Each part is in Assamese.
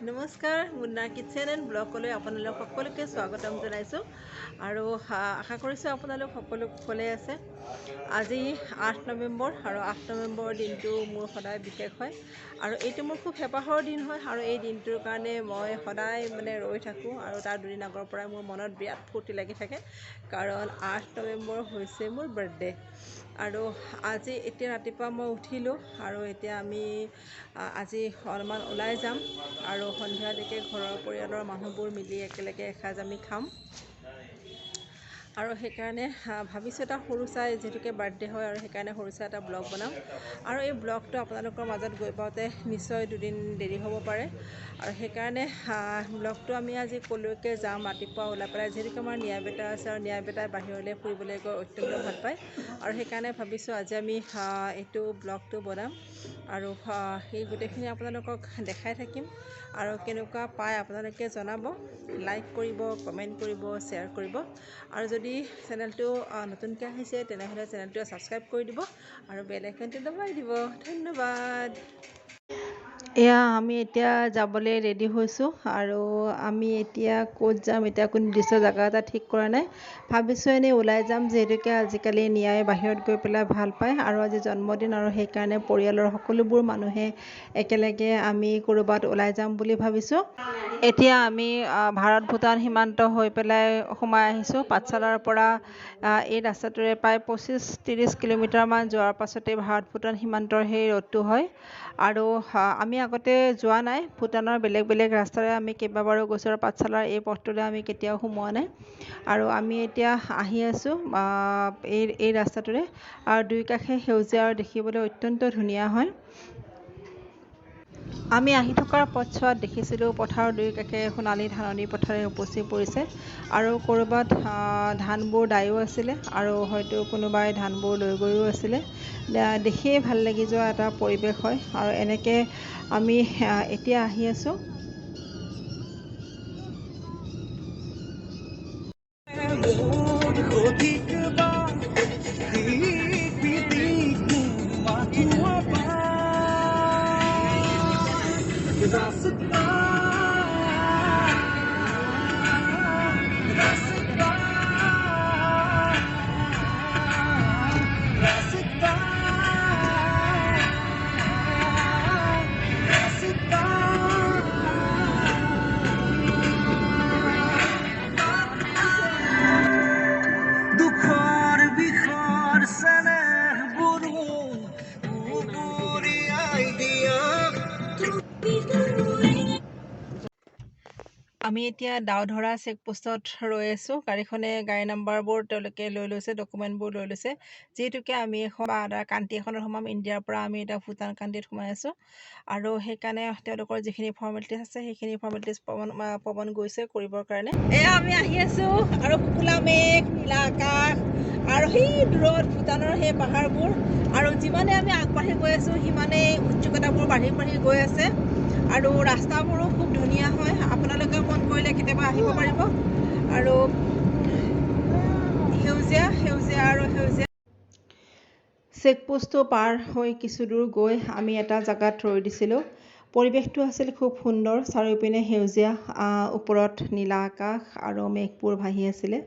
নমস্কাৰ, মুন্না কিটচেন এণ্ড ব্লগলৈ আপোনালোক সকলোকে স্বাগতম জনাইছোঁ আৰু আশা কৰিছোঁ আপোনালোক সকলো কুশলে আছে। আজি 8 নৱেম্বৰ আৰু 8 নৱেম্বৰৰ দিনটো মোৰ সদায় বিশেষ হয় আৰু এইটো মোৰ খুব হেঁপাহৰ দিন হয় আৰু এই দিনটোৰ কাৰণে মই সদায় মানে ৰৈ থাকোঁ আৰু তাৰ দুদিন আগৰ পৰাই মোৰ মনত বিৰাট ফূৰ্তি লাগি থাকে, কাৰণ 8 নৱেম্বৰ হৈছে মোৰ বাৰ্থডে। আৰু আজি এতিয়া ৰাতিপুৱা মই উঠিলোঁ আৰু এতিয়া আমি আজি অলপমান ওলাই যাম আৰু সন্ধিয়ালৈকে ঘৰৰ পৰিয়ালৰ মানুহবোৰ মিলি একেলগে এসাঁজ আমি খাম আৰু সেইকাৰণে ভাবিছোঁ এটা সৰু চাই, যিহেতুকে বাৰ্থডে হয় আৰু সেইকাৰণে সৰু চাই এটা ব্লগ বনাম। আৰু এই ব্লগটো আপোনালোকৰ মাজত গৈ পাওঁতে নিশ্চয় দুদিন দেৰি হ'ব পাৰে আৰু সেইকাৰণে ব্লগটো আমি আজি ক'লৈকে যাম ৰাতিপুৱা ওলাই পেলাই, যিহেতুকে আমাৰ নিয়া বেটা আছে আৰু নিয়া বেটাই বাহিৰলৈ ফুৰিবলৈ গৈ অত্যন্ত ভাল পায় আৰু সেইকাৰণে ভাবিছোঁ আজি আমি এইটো ব্লগটো বনাম আৰু সেই গোটেইখিনি আপোনালোকক দেখাই থাকিম আৰু কেনেকুৱা পায় আপোনালোকে জনাব, লাইক কৰিব, কমেণ্ট কৰিব, শ্বেয়াৰ কৰিব আৰু যদি চেনেলটো নতুনকৈ আহিছে তেনেহ'লে চেনেলটো ছাবস্ক্ৰাইব কৰি দিব আৰু বেল আইকনটো দবাই দিব। ধন্যবাদ। এয়া আমি এতিয়া যাবলৈ ৰেডি হৈছোঁ আৰু আমি এতিয়া ক'ত যাম এতিয়া কোনো নিৰ্দিষ্ট জেগা এটা ঠিক কৰা নাই, ভাবিছোঁ এনেই ওলাই যাম, যিহেতুকে আজিকালি নিয়াই বাহিৰত গৈ পেলাই ভাল পায় আৰু আজি জন্মদিন আৰু সেইকাৰণে পৰিয়ালৰ সকলোবোৰ মানুহে একেলগে আমি ক'ৰবাত ওলাই যাম বুলি ভাবিছোঁ। এতিয়া আমি ভাৰত ভূটান সীমান্ত হৈ পেলাই সোমাই আহিছোঁ। পাঠশালাৰ পৰা এই ৰাস্তাটোৰে প্ৰায় 25-30 কিলোমিটাৰমান যোৱাৰ পাছতেই ভাৰত ভূটান সীমান্তৰ সেই ৰোডটো হয় আৰু আমি আগতে যোৱা নাই, ভূটানৰ বেলেগ বেলেগ ৰাস্তাৰে আমি কেইবাবাৰো গৈছোঁ আৰু পাঠশালাৰ এই পথটোৰে আমি কেতিয়াও সোমোৱা নাই আৰু আমি এতিয়া আহি আছোঁ এই ৰাস্তাটোৰে আৰু দুই কাষে সেউজীয়া আৰু দেখিবলৈ অত্যন্ত ধুনীয়া হয়। আমি আহি থকাৰ পথছোৱাত দেখিছিলোঁ পথাৰৰ দুই কাষে সোণালী ধাননি পথাৰে উপচি পৰিছে আৰু ক'ৰবাত ধানবোৰ দায়ো আছিলে আৰু হয়তো কোনোবাই ধানবোৰ লৈ গৈও আছিলে। দেখিয়েই ভাল লাগি যোৱা এটা পৰিৱেশ হয় আৰু এনেকৈ আমি এতিয়া আহি আছোঁ। আমি এতিয়া দাওধৰা চেকপোষ্টত ৰৈ আছোঁ। গাড়ীখনে গাড়ী নাম্বাৰবোৰ তেওঁলোকে লৈ লৈছে, ডকুমেণ্টবোৰ লৈ লৈছে, যিহেতুকে আমি এখন আদাৰ কাণ্ট্ৰি এখনত সোমাম, ইণ্ডিয়াৰ পৰা আমি এতিয়া ভূটান কাণ্ট্ৰিত সোমাই আছোঁ আৰু সেইকাৰণে তেওঁলোকৰ যিখিনি ফৰ্মেলিটিছ আছে সেইখিনি ফৰ্মেলিটিছ পৱন গৈছে কৰিবৰ কাৰণে। এয়া আমি আহি আছোঁ আৰু শুকুলা মেঘ, নীলা আকাশ আৰু সেই দূৰত ভূটানৰ সেই পাহাৰবোৰ আৰু যিমানে আমি আগবাঢ়ি গৈ আছোঁ সিমানেই উৎসুকতাবোৰ বাঢ়ি বাঢ়ি গৈ আছে আৰু ৰাস্তাবোৰো খুব ধুনীয়া হয়। আপোনালোকেও মন কৰিলে কেতিয়াবা আহিব পাৰিব আৰু সেউজীয়া সেউজীয়া আৰু সেউজীয়া। চেকপোষ্টটো পাৰ হৈ কিছু দূৰ গৈ আমি এটা জেগাত ৰৈ দিছিলোঁ। পৰিৱেশটো আছিল খুব সুন্দৰ, চাৰিওপিনে সেউজীয়া, ওপৰত নীলা আকাশ আৰু মেঘবোৰ ভাহি আছিলে।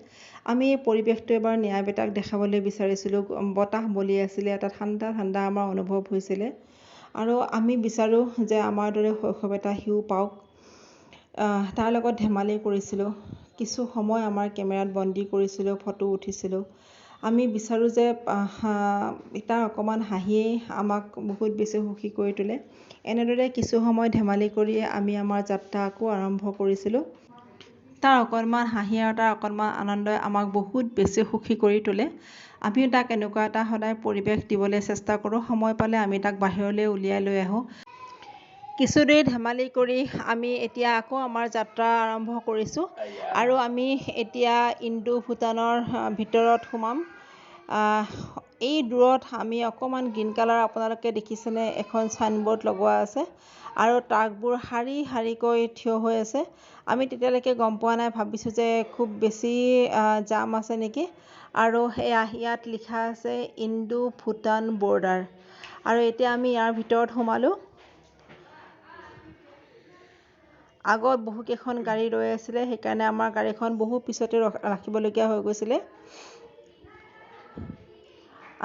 আমি এই পৰিৱেশটো এবাৰ নিয়া বেটাক দেখাবলৈ বিচাৰিছিলোঁ। বতাহ বলি আছিলে, এটা ঠাণ্ডা ঠাণ্ডা আমাৰ অনুভৱ হৈছিলে আৰু আমি বিচাৰোঁ যে আমাৰ দৰে শৈশৱ এটা সিও পাওক। তাৰ লগত ধেমালি কৰিছিলোঁ, কিছু সময় আমাৰ কেমেৰাত বন্দী কৰিছিলোঁ, ফটো উঠিছিলোঁ। আমি বিচাৰোঁ যে তাৰ অকণমান হাঁহিয়েই আমাক বহুত বেছি সুখী কৰি তোলে। এনেদৰে কিছু সময় ধেমালি কৰি আমি আমাৰ যাত্ৰা আকৌ আৰম্ভ কৰিছিলোঁ। তাৰ অকণমান হাঁহি আৰু তাৰ অকণমান আনন্দই আমাক বহুত বেছি সুখী কৰি তোলে। আমিও তাক এনেকুৱা এটা সদায় পৰিৱেশ দিবলৈ চেষ্টা কৰোঁ। সময় পালে আমি তাক বাহিৰলৈ উলিয়াই লৈ আহোঁ। কিছু দেৰি ধেমালি কৰি আমি এতিয়া আকৌ আমাৰ যাত্ৰা আৰম্ভ কৰিছোঁ আৰু আমি এতিয়া ইণ্ডো ভূটানৰ ভিতৰত সোমাম। এই দূৰত আমি অকণমান গ্ৰীণ কালাৰ আপোনালোকে দেখিছেনে, এখন চাইনবৰ্ড লগোৱা আছে আৰু ট্ৰাকবোৰ শাৰী শাৰীকৈ থিয় হৈ আছে। আমি তেতিয়ালৈকে গম পোৱা নাই, ভাবিছোঁ যে খুব বেছি জাম আছে নেকি। আৰু সেয়া ইয়াত লিখা আছে ইণ্ডো ভূটান বৰ্ডাৰ আৰু এতিয়া আমি ইয়াৰ ভিতৰত সোমালোঁ। আগত বহুকেইখন গাড়ী ৰৈ আছিলে, সেইকাৰণে আমাৰ গাড়ীখন বহু পিছতে ৰাখিবলগীয়া হৈ গৈছিলে।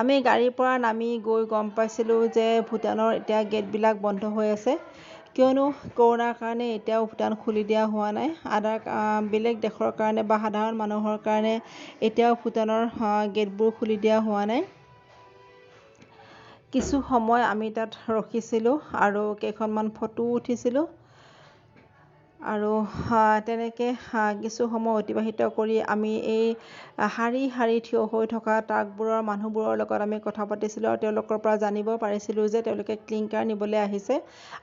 আমি গাড়ীৰ পৰা নামি গৈ গম পাইছিলোঁ যে ভূটানৰ এতিয়া গেটবিলাক বন্ধ হৈ আছে, কিয়নো কৰোণাৰ কাৰণে এতিয়াও ভূটান খুলি দিয়া হোৱা নাই। আদাৰ বেলেগ দেশৰ কাৰণে বা সাধাৰণ মানুহৰ কাৰণে এতিয়াও ভূটানৰ গেটবোৰ খুলি দিয়া হোৱা নাই। কিছু সময় আমি তাত ৰখিছিলোঁ আৰু কেইখনমান ফটোও উঠিছিলোঁ আৰু তেনেকৈ কিছু সময় অতিবাহিত কৰি আমি এই শাৰী শাৰী থিয় হৈ থকা ট্ৰাকবোৰৰ মানুহবোৰৰ লগত আমি কথা পাতিছিলোঁ আৰু তেওঁলোকৰ পৰা জানিব পাৰিছিলোঁ যে তেওঁলোকে ক্লিংকাৰ নিবলৈ আহিছে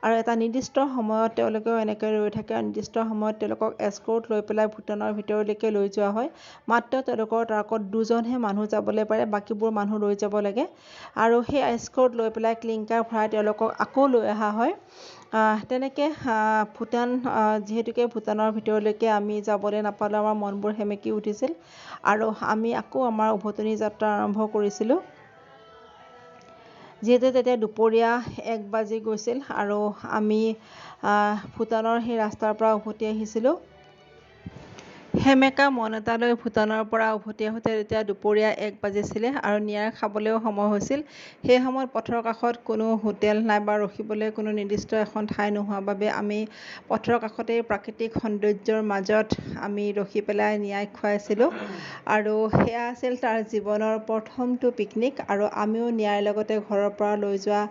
আৰু এটা নিৰ্দিষ্ট সময়ত তেওঁলোকেও এনেকৈ ৰৈ থাকে আৰু নিৰ্দিষ্ট সময়ত তেওঁলোকক এস্কৰ্ট লৈ পেলাই ভূটানৰ ভিতৰলৈকে লৈ যোৱা হয়। মাত্ৰ তেওঁলোকৰ ট্ৰাকত দুজনহে মানুহ যাবলৈ পাৰে, বাকীবোৰ মানুহ ৰৈ যাব লাগে আৰু সেই এস্কৰ্ট লৈ পেলাই ক্লিংকাৰ ভৰাই তেওঁলোকক আকৌ লৈ অহা হয়। তেনেকৈ ভূটান যিহেতুকে ভূটানৰ ভিতৰলৈকে আমি যাবলৈ নাপালোঁ, আমাৰ মনবোৰ সেমেকি উঠিছিল আৰু আমি আকৌ আমাৰ উভতনি যাত্ৰা আৰম্ভ কৰিছিলোঁ। যিহেতু তেতিয়া দুপৰীয়া 1 বাজি গৈছিল আৰু আমি ভূটানৰ সেই ৰাস্তাৰ পৰা উভতি আহিছিলোঁ। সেমেকা মন এটা লৈ ভূটানৰ পৰা উভতি আহোঁতে তেতিয়া দুপৰীয়া 1 বাজিছিলে আৰু নিয়াৰ খাবলৈও সময় হৈছিল। সেই সময়ত পথৰ কাষত কোনো হোটেল নাইবা ৰখিবলৈ কোনো নিৰ্দিষ্ট এখন ঠাই নোহোৱা বাবে আমি পথৰ কাষতেই প্ৰাকৃতিক সৌন্দৰ্যৰ মাজত আমি ৰখি পেলাই নিয়াই খুৱাইছিলোঁ আৰু সেয়া আছিল তাৰ জীৱনৰ প্ৰথমটো পিকনিক। আৰু আমিও নিয়াৰ লগতে ঘৰৰ পৰা লৈ যোৱা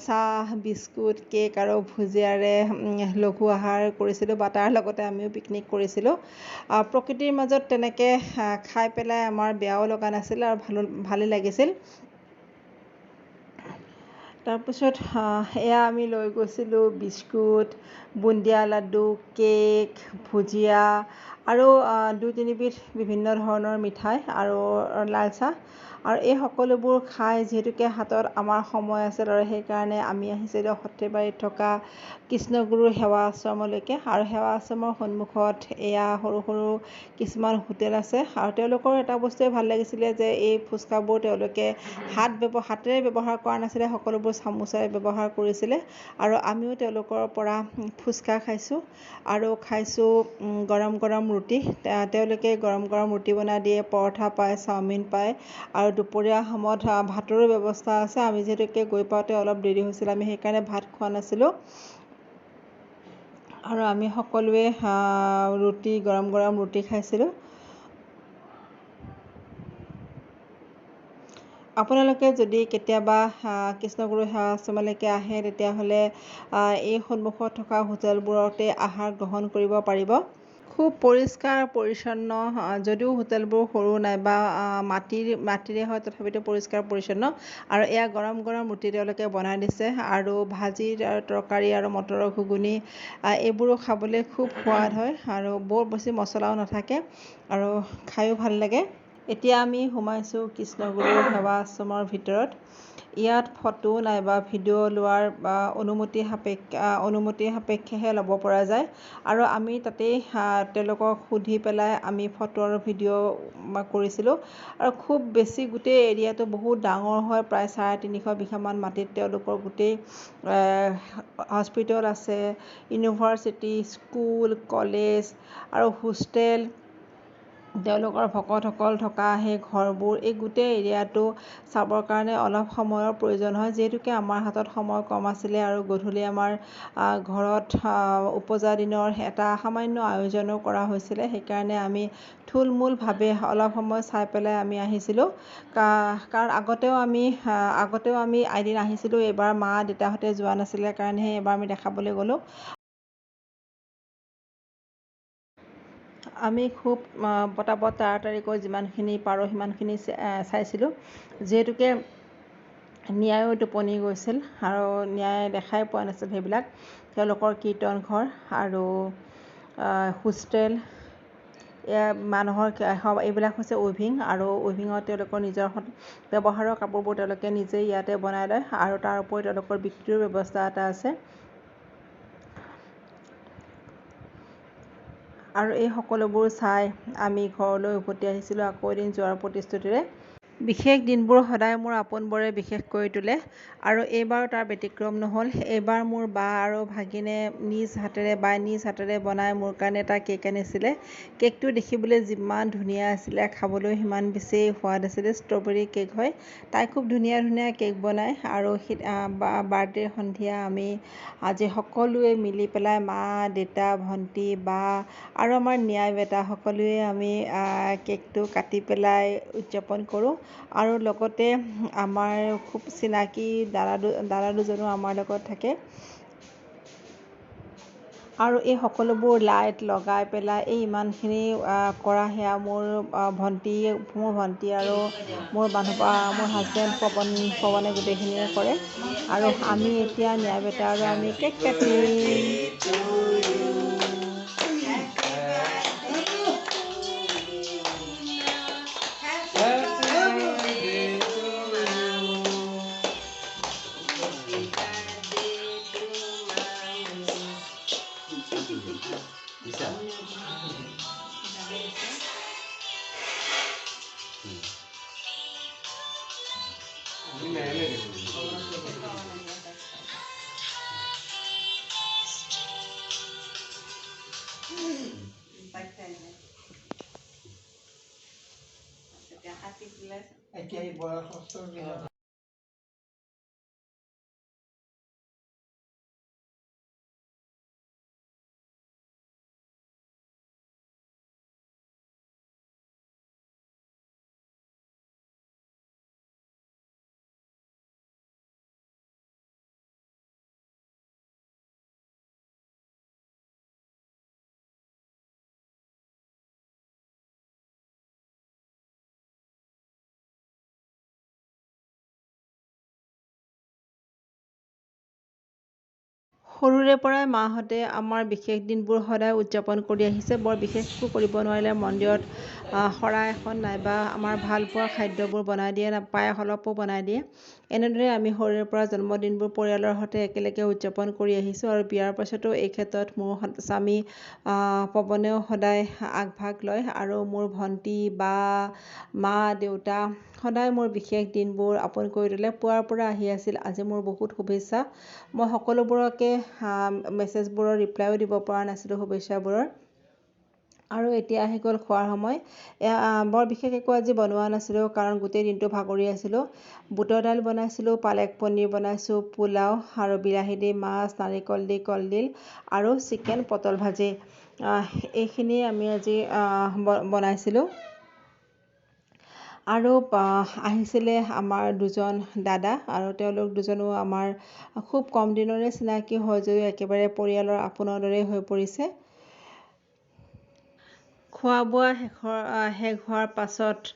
চাহ, বিস্কুট, কেক আৰু ভুজিয়াৰে লঘু আহাৰ কৰিছিলোঁ বা তাৰ লগতে আমিও পিকনিক কৰিছিলোঁ। প্ৰকৃতিৰ মাজত তেনেকৈ খাই পেলাই আমাৰ বেয়াও লগা নাছিল আৰু ভালেই লাগিছিল। তাৰপিছত এয়া আমি লৈ গৈছিলোঁ বিস্কুট, বুন্দিয়া লাডু, কেক, ভুজিয়া আৰু 2 তিনিবিধ বিভিন্ন ধৰণৰ মিঠাই আৰু লাল চাহ। আৰু এই সকলোবোৰ খাই যিহেতুকে হাতত আমাৰ সময় আছিল আৰু সেইকাৰণে আমি আহিছিলোঁ সৰ্থেবাৰীত থকা কৃষ্ণগুৰুৰ সেৱা আশ্ৰমলৈকে। আৰু সেৱা আশ্ৰমৰ সন্মুখত এয়া সৰু সৰু কিছুমান হোটেল আছে আৰু তেওঁলোকৰ এটা বস্তুৱে ভাল লাগিছিলে যে এই ফুচকাবোৰ তেওঁলোকে হাতেৰে ব্যৱহাৰ কৰা নাছিলে, সকলোবোৰ চামুচেৰে ব্যৱহাৰ কৰিছিলে। আৰু আমিও তেওঁলোকৰ পৰা ফুচকা খাইছোঁ আৰু খাইছোঁ গৰম গৰম ৰুটি। তেওঁলোকে গৰম গৰম ৰুটি বনাই দিয়ে, পৰঠা পায়, চাওমিন পায় আৰু দুপৰীয়া সময়ত ভাতৰো ব্যৱস্থা আছে। আমি যিহেতুকে গৈ পাওঁতে অলপ দেৰি হৈছিল, আমি সেইকাৰণে ভাত খোৱা নাছিলোঁ আৰু আমি সকলোৱে ৰুটি, গৰম গৰম ৰুটি খাইছিলোঁ। আপোনালোকে যদি কেতিয়াবা কৃষ্ণগুৰু সেৱা আশ্ৰমলৈকে আহে তেতিয়াহ'লে এই সন্মুখত থকা হোটেলবোৰতে আহাৰ গ্ৰহণ কৰিব পাৰিব। খুব পৰিষ্কাৰ পৰিচ্ছন্ন, যদিও হোটেলবোৰ সৰু নাইবা মাটিৰে হয়, তথাপিতো পৰিষ্কাৰ পৰিচ্ছন্ন। আৰু এয়া গৰম গৰম ৰুটি তেওঁলোকে বনাই দিছে আৰু ভাজি আৰু তৰকাৰী আৰু মটৰৰ ঘুগুনি এইবোৰো খাবলৈ খুব সোৱাদ হয় আৰু বৰ বেছি মছলাও নাথাকে আৰু খায়ো ভাল লাগে। এতিয়া আমি সোমাইছোঁ কৃষ্ণগুৰু সেৱা আশ্ৰমৰ ভিতৰত। ইয়াত ফটো নাইবা ভিডিঅ' লোৱাৰ বা অনুমতি সাপেক্ষেহে ল'ব পৰা যায় আৰু আমি তাতেই তেওঁলোকক সুধি পেলাই আমি ফটো আৰু ভিডিঅ' কৰিছিলোঁ। আৰু খুব বেছি গোটেই এৰিয়াটো বহুত ডাঙৰ হয়, প্ৰায় 350 বিঘামান মাটিত তেওঁলোকৰ গোটেই হস্পিটেল আছে, ইউনিভাৰ্চিটি, স্কুল, কলেজ আৰু হোষ্টেল, তেওঁলোকৰ ভকতসকল থকা সেই ঘৰবোৰ, এই গোটেই এৰিয়াটো চাবৰ কাৰণে অলপ সময়ৰ প্ৰয়োজন হয়। যিহেতুকে আমাৰ হাতত সময় কম আছিলে আৰু গধূলি আমাৰ ঘৰত উপজা দিনৰ এটা সামান্য আয়োজনো কৰা হৈছিলে, সেইকাৰণে আমি থুলমূলভাৱে অলপ সময় চাই পেলাই আমি আহিছিলোঁ। কাৰণ আগতেও আমি এদিন আহিছিলোঁ, এইবাৰ মা দেউতাহঁতে যোৱা নাছিলে কাৰণেহে এইবাৰ আমি দেখাবলৈ গ'লোঁ। আমি খুব পটাপট তাৰাতাৰিকৈ যিমানখিনি পাৰোঁ সিমানখিনি চাইছিলোঁ, যিহেতুকে নিয়ায়ো টোপনি গৈছিল আৰু নিয়াই দেখাই পোৱা নাছিল সেইবিলাক। তেওঁলোকৰ কীৰ্তন ঘৰ আৰু হোষ্টেল, এয়া মানুহৰ এইবিলাক হৈছে উইভিং আৰু উইভিঙত তেওঁলোকৰ নিজৰ ব্যৱহাৰৰ কাপোৰবোৰ তেওঁলোকে নিজেই ইয়াতে বনাই লয় আৰু তাৰ উপৰি তেওঁলোকৰ বিক্ৰীৰ ব্যৱস্থা এটা আছে। আৰু এই সকলোবোৰ চাই আমি ঘৰলৈ উভতি আহিছিলোঁ আকৌ এদিন যোৱাৰ প্ৰতিশ্ৰুতিৰে। বিশেষ দিনবোৰ সদায় মোৰ আপোনবোৰে বিশেষ কৰি তোলে আৰু এইবাৰো তাৰ ব্যতিক্ৰম নহ'ল। এইবাৰ মোৰ বা আৰু ভাগিনে নিজ হাতেৰে, বাই নিজ হাতেৰে বনাই মোৰ কাৰণে এটা কেক আনিছিলে। কেকটো দেখিবলৈ যিমান ধুনীয়া আছিলে, খাবলৈ সিমান বেছি সোৱাদ আছিলে। ষ্ট্ৰবেৰী কেক হয়। তাই খুব ধুনীয়া ধুনীয়া কেক বনায়। আৰু বাৰ্থডেৰ সন্ধিয়া আমি আজি সকলোৱে মিলি পেলাই, মা, দেউতা, ভণ্টি, বা আৰু আমাৰ নিয়াই বেটা, সকলোৱে আমি কেকটো কাটি পেলাই উদযাপন কৰোঁ। আৰু লগতে আমাৰ খুব চিনাকি দাদা দুজনো আমাৰ লগত থাকে। আৰু এই সকলোবোৰ লাইট লগাই পেলাই এই ইমানখিনি কৰা, সেয়া মোৰ ভণ্টি, মোৰ ভণ্টি আৰু মোৰ মানুহ, মোৰ হাজবেণ্ড পৱনে গোটেইখিনিয়ে কৰে। আৰু আমি এতিয়া নিয়াই বেটা আৰু আমি কেক কাটিম। এতিয়া এই বয়সস্থ সৰুৰে পৰাই মাহঁতে আমাৰ বিশেষ দিনবোৰ সদায় উদযাপন কৰি আহিছে। বৰ বিশেষ একো কৰিব নোৱাৰিলে মন্দিৰত শৰাই এখন নাইবা আমাৰ ভাল পোৱা খাদ্যবোৰ বনাই দিয়ে, পায়স অলপো বনাই দিয়ে। এনেদৰে আমি সৰুৰে পৰা জন্মদিনবোৰ পৰিয়ালৰ সৈতে একেলগে উদযাপন কৰি আহিছোঁ। আৰু বিয়াৰ পাছতো এই ক্ষেত্ৰত মোৰ স্বামী পৱনেও সদায় আগভাগ লয়। আৰু মোৰ ভণ্টি, বা, মা, দেউতা সদায় মোৰ বিশেষ দিনবোৰ আপোন কৰি তোলে। পুৱাৰ পৰা আহি আছিল আজি মোৰ বহুত শুভেচ্ছা। মই সকলোবোৰকে মেছেজবোৰৰ ৰিপ্লাইও দিব পৰা নাছিলোঁ, শুভেচ্ছাবোৰৰ। আৰু এতিয়া আহি গ'ল খোৱাৰ সময়। বৰ বিশেষ একো আজি বনোৱা নাছিলোঁ, কাৰণ গোটেই দিনটো ভাগৰি আছিলোঁ। বুটৰ দাইল বনাইছিলোঁ, পালেক পনীৰ বনাইছোঁ, পোলাও আৰু বিলাহী দি মাছ, নাৰিকল দি কলডিল আৰু চিকেন পটল ভাজি, এইখিনিয়ে আমি আজি বনাইছিলোঁ। আৰু আহিছিলে আমাৰ দুজন দাদা, আৰু তেওঁলোক দুজনো আমাৰ খুব কম দিনৰে চিনাকি হয় যদিও একেবাৰে পৰিয়ালৰ আপোনৰ দৰেই হৈ পৰিছে। খোৱা বোৱা শেষ হোৱাৰ পাছত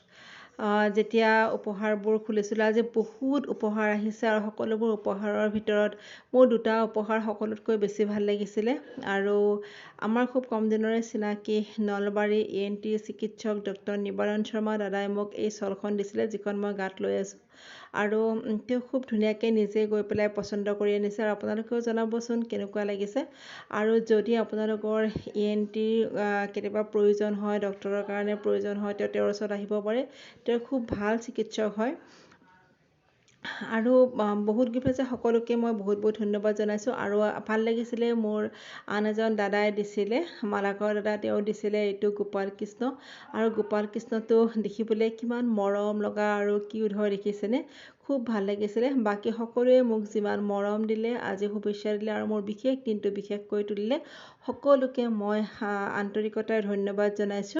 যেতিয়া উপহাৰবোৰ খুলিছিলোঁ, আজি বহুত উপহাৰ আহিছে আৰু সকলোবোৰ উপহাৰৰ ভিতৰত মোৰ দুটা উপহাৰ সকলোতকৈ বেছি ভাল লাগিছিলে। আৰু আমাৰ খুব কম দিনৰে চিনাকি নলবাৰী ENT চিকিৎসক ডক্টৰ নিবাৰণ শৰ্মা দাদাই মোক এই শ্বলখন দিছিলে, যিখন মই গাত লৈ আছোঁ। আৰু তেওঁ খুব ধুনীয়াকৈ নিজে গৈ পেলাই পচন্দ কৰি আনিছে। আৰু আপোনালোকেও জনাবচোন কেনেকুৱা লাগিছে। আৰু যদি আপোনালোকৰ ENTৰ কেতিয়াবা প্ৰয়োজন হয়, ডক্টৰৰ কাৰণে প্ৰয়োজন হয়, তেওঁৰ ওচৰত আহিব পাৰে। তেওঁ খুব ভাল চিকিৎসক হয়। আৰু বহুত গিফ্ট আছে। সকলোকে মই বহুত বহুত ধন্যবাদ জনাইছোঁ। আৰু ভাল লাগিছিলে, মোৰ আন এজন দাদাই দিছিলে, মালাকৰ দাদা, তেওঁ দিছিলে এইটো গোপাল কৃষ্ণ। আৰু গোপাল কৃষ্ণটো দেখিবলৈ কিমান মৰম লগা আৰু কিউট হয়, দেখিছেনে? খুব ভাল লাগিছিলে। বাকী সকলোৱে মোক যিমান মৰম দিলে, আজি শুভেচ্ছা দিলে আৰু মোৰ বিশেষ দিনটো বিশেষ কৰি তুলিলে, সকলোকে মই আন্তৰিকতাৰে ধন্যবাদ জনাইছোঁ।